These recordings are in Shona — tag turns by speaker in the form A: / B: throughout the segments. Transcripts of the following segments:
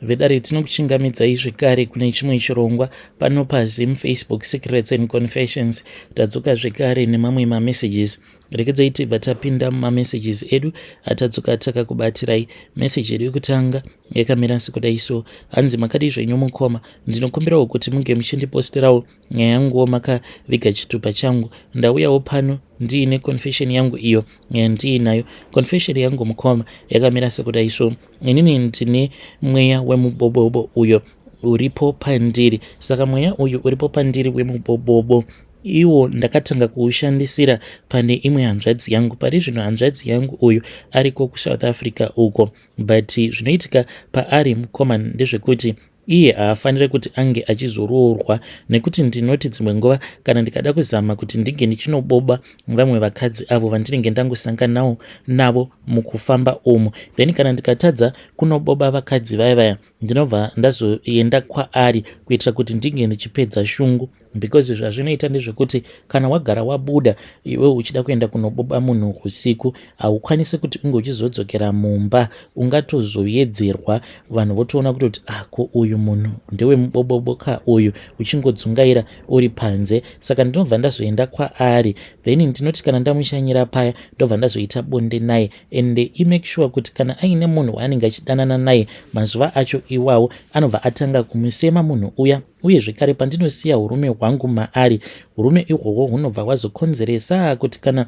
A: Vedare tinokuchingamidzai zvekare kune chimwe chirongwa pano paZim Facebook Secrets and Confessions. Tadzoka zvekare nemamwe mamessages. Rekedzai tibva tapinda mumamessages edu atadzoka takakubatirai. Message yedu yekutanga yakamira sekudai so. Hanzi makadii zvenyu mukoma, ndinokumbirawo kuti munge muchindiposterawo nyaya yanguwo makaviga chitupa changu. Ndauyawo pano ndiine confession yangu iyo yandiinayo. Confession yangu mukoma yakamira sekudai so. Inini ndine mweya wemubobobo uyo uripo pandiri. Saka mweya uyu uripo pandiri wemubobobo iwo ndakatanga kuushandisira pane imwe hanzvadzi yangu. Pari zvino hanzvadzi yangu uyu ariko kuSouth Africa uko, but zvinoitika paari mukoma ndezvekuti iye haafanire kuti ange achizoroorwa, nekuti ndinoti dzimwe nguva kana ndikada kuzama kuti ndinge ndichinoboba vamwe vakadzi avo vandinenge ndangosanganawo navo mukufamba umu, then kana ndikatadza kunoboba vakadzi vaya vaya, ndinobva ndazoenda kwaari kuitira kuti ndinge ndichipedza shungu. Because zvazvinoita ndezvekuti kana wagara wabuda iwe uchida kuenda kunoboba munhu usiku, haukwanisi kuti unge uchizodzokera mumba. Ungatozoyedzerwa, vanhu votoona kutoti, ah, ko uyu munhu ndewemubobobo ka uyu, uchingodzungaira uri panze. Saka ndinobva ndazoenda kwaari, then ndinoti kana ndamushanyira paya, ndobva ndazoita bonde naye. And imake sure kuti kana aine munhu waanenge achidanana naye mazuva acho iwawo, anobva atanga kumusema munhu uya. Uye zvekare pandinosiya urume hwangu maari, urume ihwohwo hunobva hwazokonzeresa kuti kana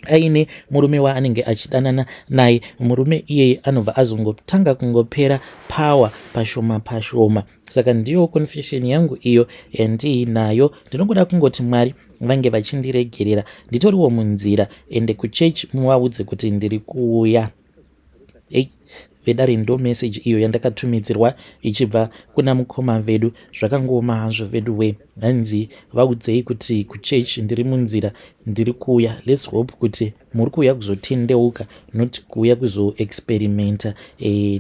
A: aine murume waanenge achidanana naye, murume iyeye anobva azongotanga kungopera power pashoma pashoma. Saka ndiyo confession yangu iyo yandiinayo. Ndinongoda kungoti Mwari vange vachindiregerera. Nditoriwo munzira, ende kuchechi muvaudze kuti ndiri kuuya. Ei vedare, ndo message iyo yandakatumidzirwa ichibva kuna mukoma vedu. Zvakangooma hazvo vedu we. Hanzi vaudzei kuti kuchechi ndiri munzira, ndiri kuuya. Let's hope kuti muri kuuya kuzotendeuka, not kuuya kuzoexperimenta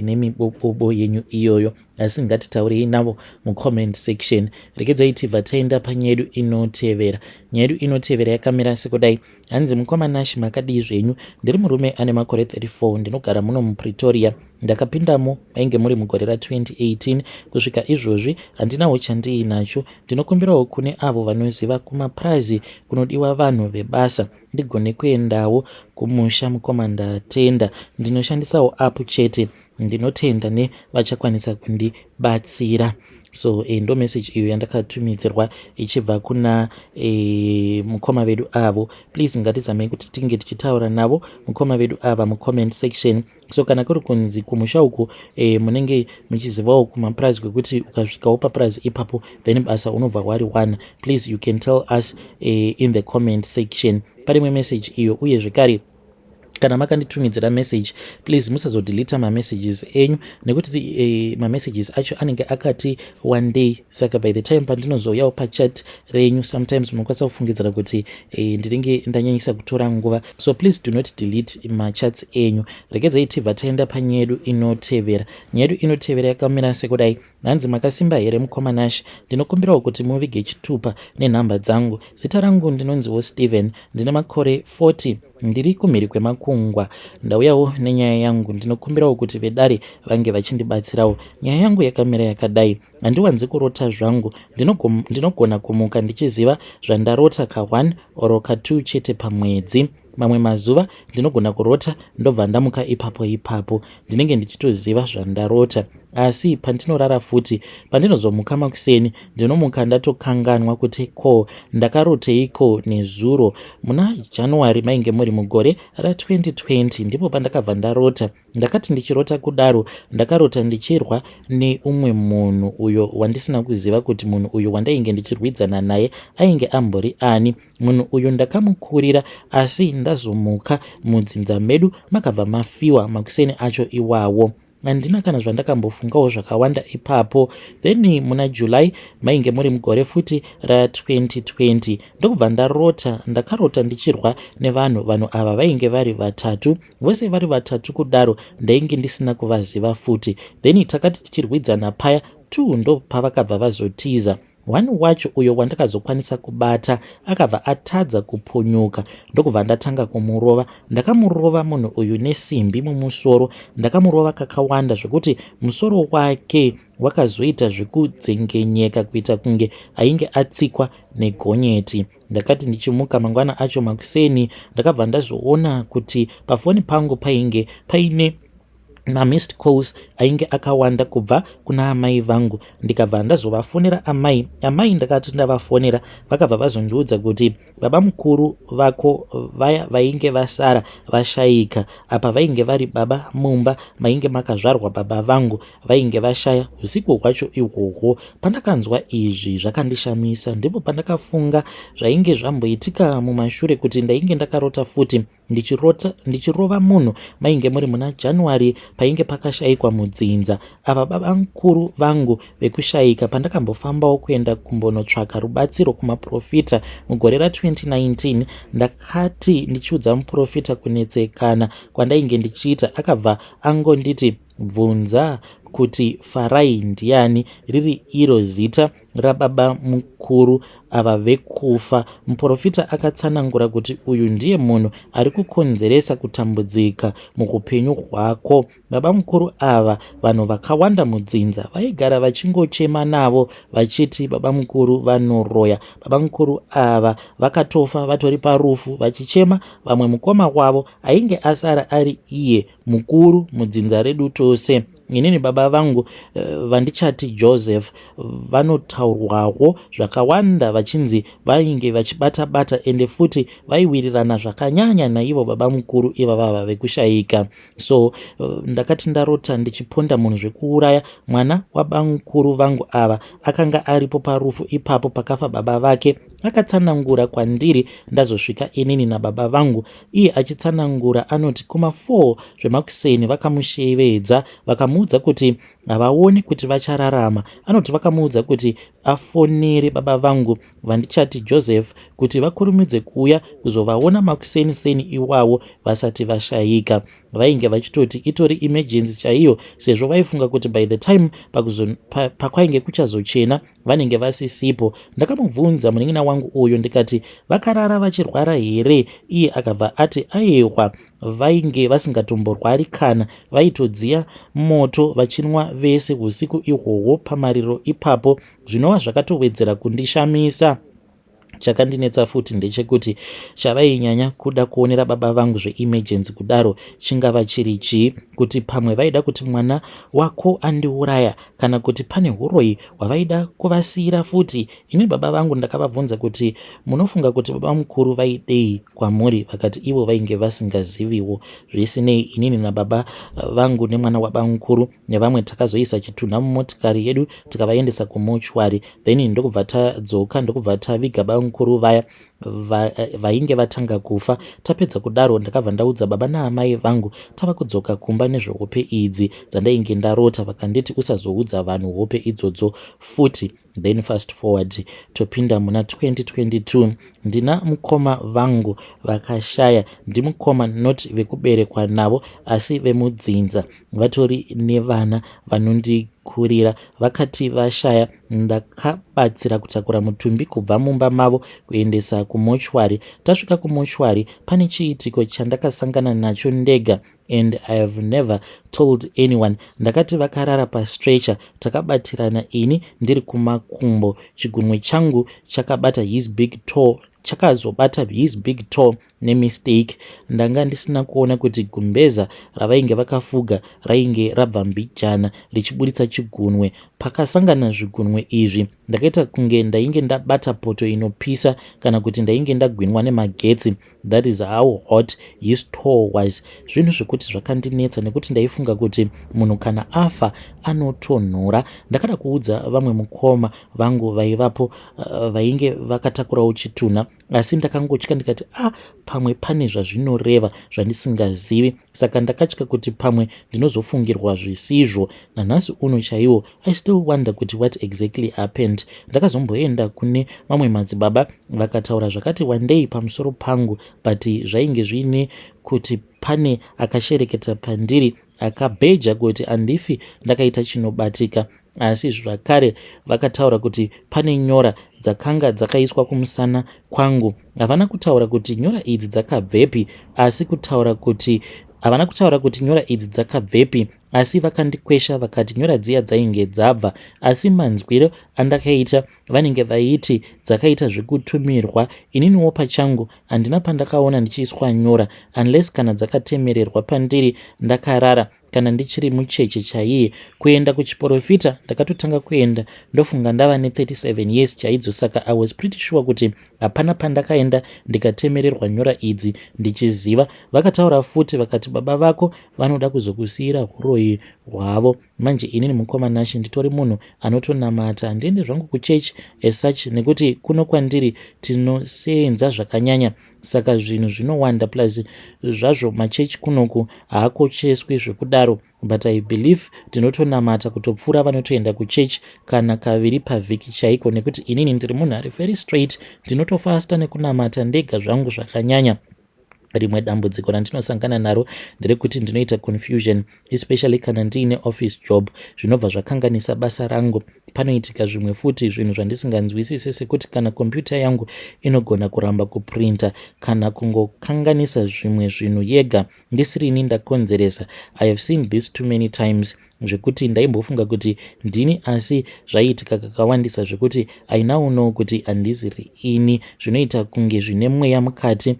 A: nemibobobo yenyu iyoyo. Asi ngatitaurei navo mucomment section. Rekedzai tibva taenda panyaya yedu inotevera. Nyaya yedu inotevera yakamira sekudai. Hanzi, mukoma Nashi, makadii zvenyu? Ndiri murume ane makore 34, ndinogara muno muPretoria. Ndakapindamo mainge muri mugore ra2018. Kusvika izvozvi handinawo chandiinacho. Ndinokumbirawo kune avo vanoziva kumapurazi kunodiwa vanhu vebasa, ndigone kuendawo kumusha. Mukoma, ndatenda. Ndinoshandisawo app chete. Ndinotenda nevachakwanisa kundibatsira. So ndo message iyo yandakatumidzirwa ichibva kuna mukoma vedu avo. Please ngatizamei kuti tinge tichitaura navo mukoma vedu ava mucomment section. So kana kuri kunzi kumusha uku munenge muchizivawo kumapurazi kwekuti ukasvikawo papurazi ipapo, then basa unobva wariwana, please you can tell us in the comment section pane imwe message iyo. Uye zvekare kana makanditumidzira message, please musazodelita mamessages enyu, nekuti mamessages acho anenge akati one day. Saka by the time pandinozouyawo pachat renyu, sometimes munokwanisa kufungidzira kuti ndinenge ndanyanyisa kutora nguva. So please do not delete machats enyu. Regedzai tibva taenda panyaya yedu inotevera. Nyaya yedu inotevera yakamira sekudai. Hanzi, makasimba here mukoma Nash? Ndinokumbirawo kuti muvige chitupa nenhamba dzangu. Zita rangu ndinonziwo Steven, ndine makore 40, ndiri kumhiri kwemakungwa. Ndauyawo nenyaya yangu. Ndinokumbirawo kuti vedare vange vachindibatsirawo. Nyaya yangu yakamira yakadai. Handiwanzi kurota zvangu. Ndinogona kumuka ndichiziva zvandarota ka1 or ka2 chete pamwedzi. Mamwe mazuva ndinogona kurota, ndobva ndamuka ipapo ipapo, ndinenge ndichitoziva zvandarota. Asi pandinorara futi, pandinozomuka makuseni, ndinomuka ndatokanganwa kuti ko ndakaroteiko nezuro. Muna January mainge muri mugore ra2020 ndipo pandakabva ndarota. Ndakati ndichirota kudaro, ndakarota ndichirwa neumwe munhu uyo wandisina kuziva kuti munhu uyu wandainge ndichirwidzana naye ainge ambori ani. Munhu uyu ndakamukurira, asi ndazomuka mudzinza medu makabva mafiwa makuseni acho iwawo. Handina kana zvandakambofungawo zvakawanda ipapo. Then muna July mainge muri mugore futi ra2020 ndokubva ndarota. Ndakarota ndichirwa nevanhu. Vanhu ava vainge vari vatatu, vose vari vatatu kudaro ndainge ndisina kuvaziva futi. Then takati tichirwidzana paya, two ndo pavakabva vazotiza. One wacho uyo wandakazokwanisa kubata akabva atadza kupunyuka ndokubva ndatanga kumurova. Ndakamurova munhu uyu nesimbi mumusoro. Ndakamurova kakawanda zvekuti musoro wake wakazoita zvekudzengenyeka kuita kunge ainge atsikwa negonyeti. Ndakati ndichimuka mangwana acho makuseni ndakabva ndazoona kuti pafoni pangu painge paine mamissed calls ainge akawanda kubva kuna amai vangu, ndikabva ndazovafonera amai. Amai ndakati ndavafonera, vakabva vazondiudza kuti baba mukuru vako vaya vainge vasara vashaika. Apa vainge vari baba mumba mainge makazvarwa baba vangu, vainge vashaya usiku hwacho ihwohwo. Pandakanzwa izvi zvakandishamisa, ndipo pandakafunga zvainge zvamboitika mumashure kuti ndainge ndakarota futi ndichirota ndichirova munhu. Mainge muri muna January painge pakashayikwa mudzinza ava baba mukuru vangu vekushayika, pandakambofambawo kuenda kumbonotsvaka rubatsiro kumaprofita mugore ra2019. Ndakati ndichiudza muprofita kunetsekana kwandainge ndichiita, akabva angonditi, "Bvunza kuti Farai ndiani," riri iro zita rababa mukuru ava vekufa. Muprofita akatsanangura kuti uyu ndiye munhu ari kukonzeresa kutambudzika muupenyu hwako. Baba mukuru ava, vanhu vakawanda mudzinza vaigara vachingochema navo vachiti baba mukuru vanoroya. Baba mukuru ava vakatofa vatori parufu vachichema vamwe. Mukoma wavo ainge asara ari iye mukuru mudzinza redu tose, inini baba vangu vandichati Joseph, vanotaurwawo zvakawanda vachinzi vainge vachibata-bata, ende futi vaiwirirana zvakanyanya naivo baba mukuru ivavava vekushayika. So ndakati ndarota ndichiponda munhu zvekuuraya. Mwana wabamukuru vangu ava akanga aripo parufu ipapo pakafa baba vake. Akatsanangura kwandiri ndazosvika inini nababa vangu. Iye achitsanangura anoti kuma4 zvemakuseni vakamushevedza, vakamuudza kuti havaoni kuti vachararama. Anoti vakamuudza kuti afonere baba vangu vandichati Joseph kuti vakurumidze kuuya kuzovaona makuseni seni iwawo vasati vashayika. Vainge vachitoti itori emergency chaiyo, sezvo vaifunga kuti by the time pakwainge kuchazochena vanenge vasisipo. Ndakamubvunza munin'ina wangu uyu ndikati, "Vakarara vachirwara here?" Iye akabva ati aiwa, vainge vasingatomborwari kana, vaitodziya moto vachinwa vese usiku ihwohwo pamariro ipapo, zvinova zvakatowedzera kundishamisa. Chakandinetsa futi ndechekuti chavainyanya kuda kuonera baba vangu zveemergency kudaro chingava chiri chii? Kuti pamwe vaida kuti mwana wako andiuraya, kana kuti pane uroyi hwavaida kuvasiyira futi? Ini baba vangu ndakavabvunza kuti, "Munofunga kuti baba mukuru vaidei kwamuri?" Vakati ivo vainge vasingaziviwo. Zvisinei, inini nababa vangu nemwana wabamukuru nevamwe takazoisa chitunha mumotikari yedu, tikavaendesa kumochwari, then ndokubva tadzoka, ndokubva taviga bamukuru vaya vainge vatanga kufa. Tapedza kudaro, ndakabva ndaudza baba naamai vangu tava kudzoka kumba nezvehope idzi dzandainge ndarota. Vakanditi, "Usazoudza vanhu hope idzodzo futi." Then fast forward, topinda muna 2022. Ndina mukoma vangu vakashaya. Ndimukoma not vekuberekwa navo, asi vemudzinza, vatori nevana vanondikurira. Vakati vashaya, ndakabatsira kutakura mutumbi kubva mumba mavo kuendesa kumochwari. Tasvika kumochwari, pane chiitiko chandakasangana nacho ndega and I have never told anyone. Ndakati vakarara pastretcher, takabatirana, ini ndiri kumakumbo, chigunwe changu chakabata his big toe, chakazobata his big toe nemistake. Ndanga ndisina kuona kuti gumbeza ravainge vakafuga rainge rabva mbijana richiburitsa chigunwe. Pakasangana zvigunwe izvi, ndakaita kunge ndainge ndabata poto inopisa, kana kuti ndainge ndagwinwa nemagetsi. That is how hot his toe was. Zvinhu zvekuti zvakandinetsa, nekuti ndaifunga kuti munhu kana afa anotonhora. Ndakada kuudza vamwe mukoma vangu vaivapo, vainge vakatakurawo chitunha, asi ndakangotya ndikati, "A ah, pamwe pane zvazvinoreva zvandisingazivi." Saka ndakatya kuti pamwe ndinozofungirwa zvisizvo. Nanhasi uno chaiwo I still wonder kuti what exactly happened. Ndakazomboenda kune mamwe madzibaba, vakataura zvakati wandei pamusoro pangu, but zvainge zviine kuti pane akashereketa pandiri, akabheja kuti handifi ndakaita chinobatika. Asi zvakare vakataura kuti pane nyora dzakanga dzakaiswa kumusana kwangu. Havana kutaura kuti nyora idzi dzakabvepi, asi kutaura kuti havana kutaura kuti nyora idzi dzakabvepi, asi vakandikwesha vakati nyora dziya dzainge dzabva. Asi manzwiro andakaita, vanenge vaiti dzakaita zvekutumirwa. Ininiwo pachangu handina pandakaona ndichiiswa nyora, unless kana dzakatemererwa pandiri ndakarara kana ndichiri mucheche chaiye. Kuenda kuchiprofita ndakatotanga kuenda ndofunga ndava ne37 years chaidzo, saka I was pretty sure kuti hapana pandakaenda ndikatemererwa nyora idzi ndichiziva. Vakataura futi vakati baba vako vanoda kuzokusiyira uroyi hwavo. Manje inini, mukoma Nashe, nditori munhu anotonamata. Handiende zvangu kuchechi as such nekuti kuno kwandiri tinoseenza zvakanyanya, saka zvinhu zvinowanda, plus zvazvo machechi kunoku haakocheswi zvekudaro, but I believe ndinotonamata kutopfuura vanotoenda kuchechi kana kaviri pavhiki chaiko, nekuti inini ndiri munhu ari very straight. Ndinotofasta nekunamata ndega zvangu zvakanyanya. Rimwe dambudziko randinosangana naro nderekuti ndinoita confusion, especially kana ndiine office job, zvinobva zvakanganisa basa rangu. Panoitika zvimwe futi zvinhu zvandisinganzwisisi, sekuti kana kombiyuta yangu inogona kuramba kuprinta kana kungokanganisa zvimwe zvinhu yega ndisirini ndakonzeresa. I have seen this too many times zvekuti ndaimbofunga kuti ndini, asi zvaiitika kakawandisa zvekuti I now know kuti handiziri ini. Zvinoita kunge zvine mweya mukati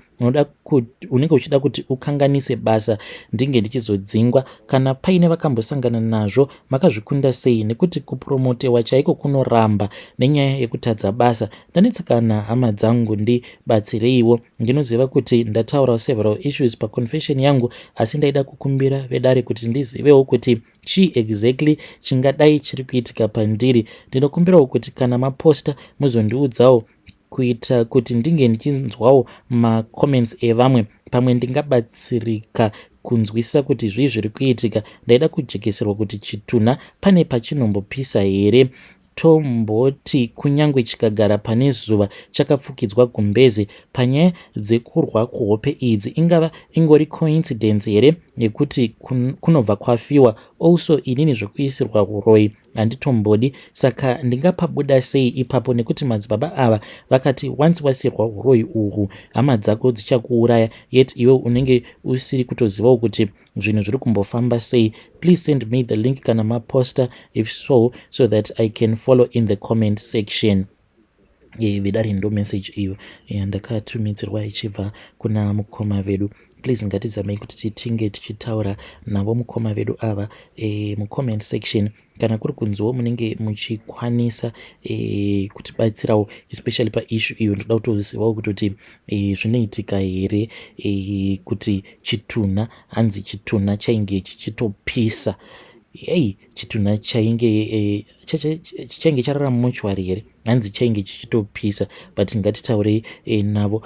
A: unenge uchida kuti ukanganise basa, ndinge ndichizodzingwa. Kana paine vakambosangana nazvo, makazvikunda sei? Nekuti kupromotewa chaiko kunoramba nenyaya yekutadza basa. Ndanetsekana, hama dzangu, ndibatsireiwo. Ndinoziva kuti ndataura several issues paconfession yangu, asi ndaida kukumbira vedare kuti ndizivewo kuti chii exactly chingadai chiri kuitika pandiri. Ndinokumbirawo kuti kana maposta muzondiudzawo, kuita kuti ndinge ndichinzwawo macomments evamwe, pamwe ndingabatsirika kunzwisa kuti zvii zviri kuitika. Ndaida kujekeserwa kuti chitunha pane pachinombopisa here? Tomboti kunyange chikagara pane zuva chakapfukidzwa gumbeze, panyaya dzekurwa kuhope idzi ingava ingori coincidence here yekuti kunobva kwafiwa? Also, inini zvekuisirwa uroyi handitombodi, saka ndingapabuda sei ipapo? Nekuti madzibaba ava vakati once wasirwa uroyi uhwu, hama dzako dzichakuuraya, yet iwe unenge usiri kutozivawo kuti zvinhu zviri kumbofamba sei. Please send me the link kana maposta, if so, so that I can follow in the comment section. Vedare, ndo message iyo yandakatumidzirwa ichibva kuna mukoma vedu. Please, ngatizamei kuti tinge tichitaura navo mukoma vedu ava mucomment section. Kana kuri kunziwo munenge muchikwanisa kutibatsirawo, especially paissue iyo, ndoda kutozivawo kutoti zvinoitika here kuti chitunha, hanzi chitunha chainge chichitopisa. Hei, chitunha chainge charara mumochwari here? Hanzi chainge chichitopisa. But ngatitaurei navo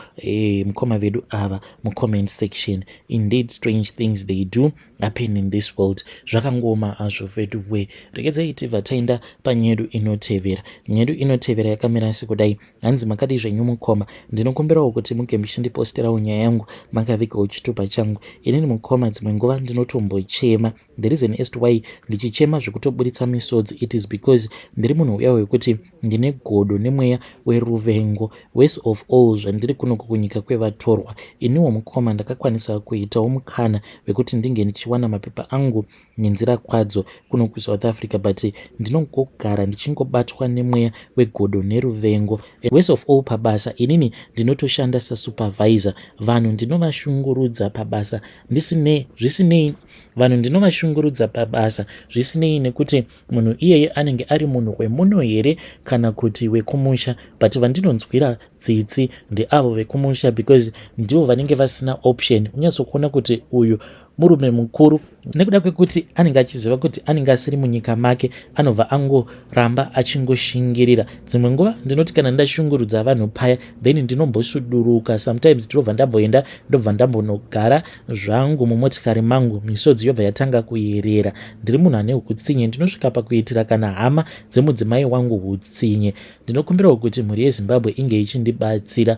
A: mukoma vedu ava mucomment section. Indeed, strange things, they do happen in this world. Zvakangoma hazvo vedu we. Regedzai tibva taenda panyedu inotevera. Nyedu inotevera yakamira sekudai. Hanzi, "Makadi zvenyu mukoma? Ndinokumbirawo kuti muge muchindiposterawo nyaya yangu makavigawo chitupa changu. Inini mukoma, dzimwe nguva ndinotombochema. The reason as to why ndichichema zvekutoburitsa misodzi, it is because ndiri munhu uya wekuti ndine godo nemweya weruvengo. Worst of all, zvandiri kunoku kunyika kwevatorwa. Iniwo mukoma, ndakakwanisa kuitawo mukana wekuti ndinge ndichiwana mapepa angu nenzira kwadzo kuno kuSouth Africa, but ndinongogara ndichingobatwa nemweya wegodo neruvengo. Worst of all, pabasa inini ndinotoshanda sasupervisor. Vanhu ndinovashungurudza pabasa zvisinei, vanhu ndinovashungurudza pabasa zvisinei nekuti munhu iyeye anenge ari munhu wemuno here kana kuti wekumusha, but vandinonzwira tsitsi ndeavo vekumusha because ndivo vanenge vasina option. Unyatsokuona kuti uyu murume mukuru, nekuda kwekuti anenge achiziva kuti anenge asiri munyika make, anobva angoramba achingoshingirira. Dzimwe nguva ndinoti kana ndashungurudza vanhu paya, then ndinombosuduruka. Sometimes ndinobva ndamboenda, ndobva ndambonogara zvangu mumotikari mangu, misodzi yobva yatanga kuyerera. Ndiri munhu ane utsinye, ndinosvika pakuitira kana hama dzemudzimai wangu utsinye. Ndinokumbirawo kuti mhuri yeZimbabwe inge ichindibatsira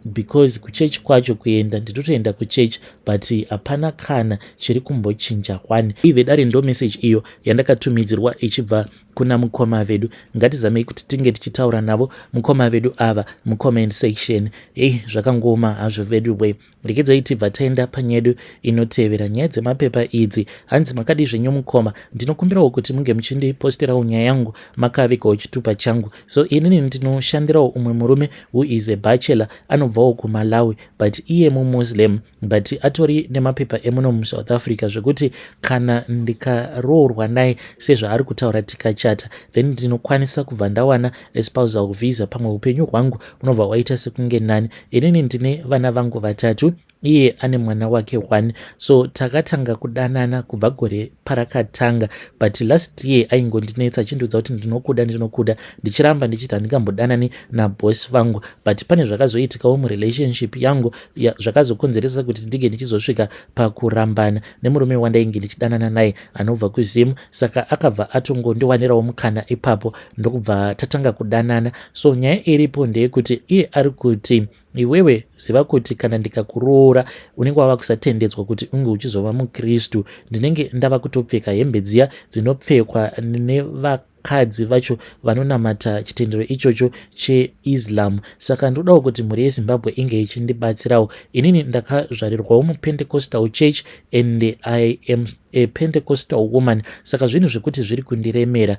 A: because kuchechi kwacho kuenda, ndinotoenda kuchechi, but hapana kana kana chiri kumbochinja wani. Ivedare, ndo message iyo yandakatumidzirwa ichibva kuna mukoma vedu. Ngatizamei kuti tinge tichitaura navo mukoma vedu ava mucomment section. Ei, zvakangooma hazvo vedu we. Rekedzai tibva taenda panyedu inotevera, nyaya dzemapepa idzi. Hanzi, "Makadi zvenyu mukoma? Ndinokumbirawo kuti munge muchindiposterawo nyaya yangu makavigawo chitupa changu. So inini ndinoshandirawo umwe murume who is a bachelor, anobvawo kuMalawi, but iye muMuslim, but atori nemapepa emuno muSouth Africa, zvekuti kana ndikaroorwa naye sezvaari kutaura, tikachata, then ndinokwanisa kubva ndawana spousal visa. Pamwe upenyu hwangu unobva waita sekunge nani. Inini ndine vana vangu vatatu, iye ane mwana wake one. So takatanga kudanana kubva gore parakatanga, but last year aingondinetsa achindiudza kuti ndinokuda, ndinokuda, ndichiramba ndichiti handingambodanani naboss vangu. But pane zvakazoitikawo murelationship yangu zvakazokonzeresa kuti ndinge ndichizosvika pakurambana nemurume wandainge ndichidanana naye anobva kuZimu. Saka akabva atongondiwanirawo mukana ipapo, ndokubva tatanga kudanana. So nyaya iripo ndeyekuti iye ari kuti, iwewe ziva kuti kana ndikakuroora unenge wava kusatendedzwa kuti unge uchizova mukristu. Ndinenge ndava kutopfeka hembe dziya dzinopfekwa nevakadzi vacho vanonamata chitendero ichocho cheIslam. Saka ndodawo kuti mhuri yeZimbabwe inge ichindibatsirawo. Inini ndakazvarirwawo muPentecostal church and I am a Pentecostal woman, saka zvinhu zvekuti zviri kundiremera.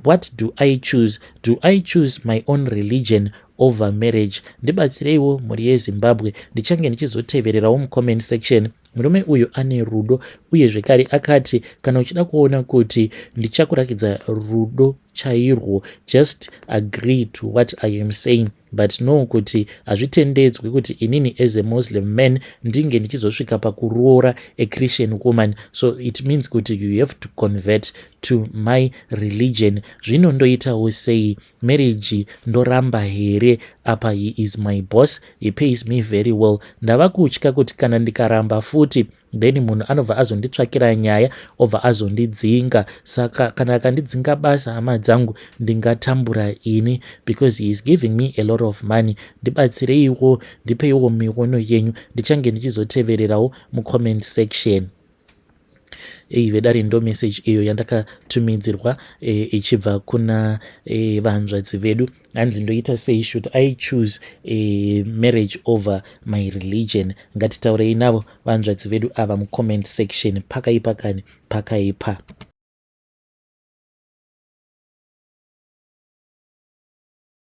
A: What do I choose? Do I choose my own religion over marriage? Ndibatsireiwo, mhuri yeZimbabwe. Ndichange ndichizotevererawo mucomment section. Murume uyu ane rudo, uye zvekare akati kana uchida kuona kuti ndichakurakidza rudo chairwo, just agree to what I am saying, but know kuti hazvitendedzwi kuti inini as a Muslim man ndinge ndichizosvika pakuroora a Christian woman. So it means kuti you have to convert to my religion. Zvino ndoitawo sei? Marriage ndoramba here? Apa he is my boss, he pays me very well. Ndava kutya kuti kana ndikaramba futi, then munhu anobva azonditsvakira nyaya, obva azondidzinga. Saka kana akandidzinga basa, hama dzangu, ndingatambura ini because he is giving me a lot of money. Ndibatsireiwo, ndipeiwo miono yenyu. Ndichange ndichizotevererawo mucomment section." Ei vedare, ndo message iyo yandakatumidzirwa ichibva kuna vanzvadzi vedu. Hanzi, "Ndoita sei? Should I choose a marriage over my religion?" Ngatitaurei navo vanzvadzi vedu ava mucomment section. Pakaipa kani, pakaipa.